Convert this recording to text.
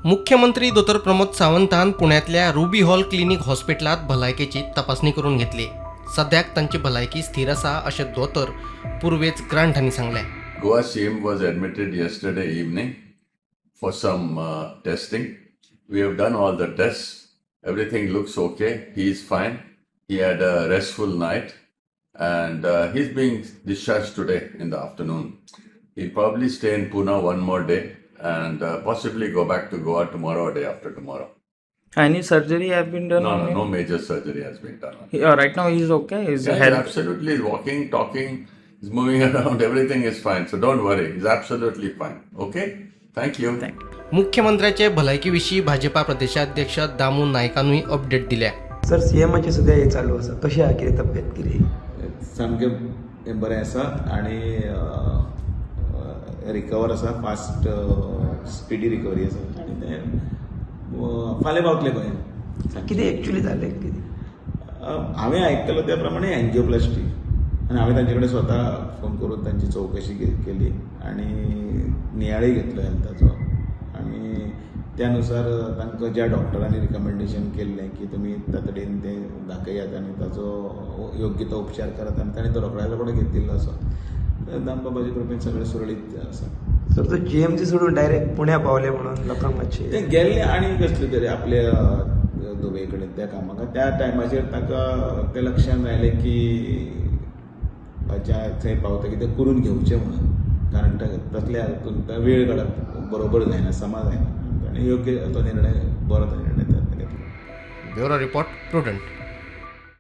मुख्यमंत्री दोतोर Pramod सावंतान पुण्यांतल्या ruby hall clinic हॉस्पिटलांत भलायकेची तपासणी करून घेतली. सद्याक तांची भलायकी स्थिर आसा अशें दोतोर पुर्वेज ग्रांट हांणी सांगलें. Goa CM was admitted yesterday evening for some testing. We have done all the tests. Everything looks okay. He is fine. He had a restful night and he's being discharged today in the afternoon. He'll probably stay in Pune one more day and possibly go back to Goa tomorrow or day after tomorrow. Any surgery have been done No, on no, him? No major surgery has been done on him. Right now he's okay. He's Yeah, he's health. Absolutely walking, talking, he's moving around, everything is fine. So don't worry, he's absolutely fine. Okay? Thank you. Thank you. मुख्यमंत्र्याचे भलायकी विशीं भाजपा प्रदेशाध्यक्ष Damu नायकानूय update दिल्या. Sir, सीएमाची सद्या हे चालू आसा, कशी आहा कितें तब्येत कितें? सामकें बरें आसा आनी रिकवर आसा, फास्ट स्पिडी रिकवरी आसा आनी ते फाल्यां पावतले गोंयांत. कितें एक्चुअली जालें कितें? हांवें आयकलो त्या प्रमाणे एन्जियोप्लास्टी आनी हांवें तांचे कडेन स्वता फोन करून तांची चवकशी केली आनी नियाळय घेतलो हेल्थाचो आनी त्या नुसार तांकां ज्या डॉक्टरांनी रिकमेंडेशन केल्लें की तुमी तातडीन तें दाखयात आनी ताचो योग्य तो उपचार करात आनी ताणें तो रोखड्या रोखडो घेतिल्लो आसा. दामबाबाच्या कृपेन सगळें सुरळीत आसा. सर, तो जीएमसी सोडून डायरेक्ट पुण्या पावले म्हणून लोकांक ते मातशें गेल्ले आनी कसले तरी आपल्या दुबय कडेन त्या कामाक. त्या टायमाचेर ताका तें लक्षांत आयलें की ज्या थंय पावता की तें करून घेवचें म्हणून, कारण तसल्या हातून वेळ काडप बरोबर जायना, समा जायना. ताणें योग्य तो निर्णय, बरो तो निर्णय घेतलो. Bureau report, prudent.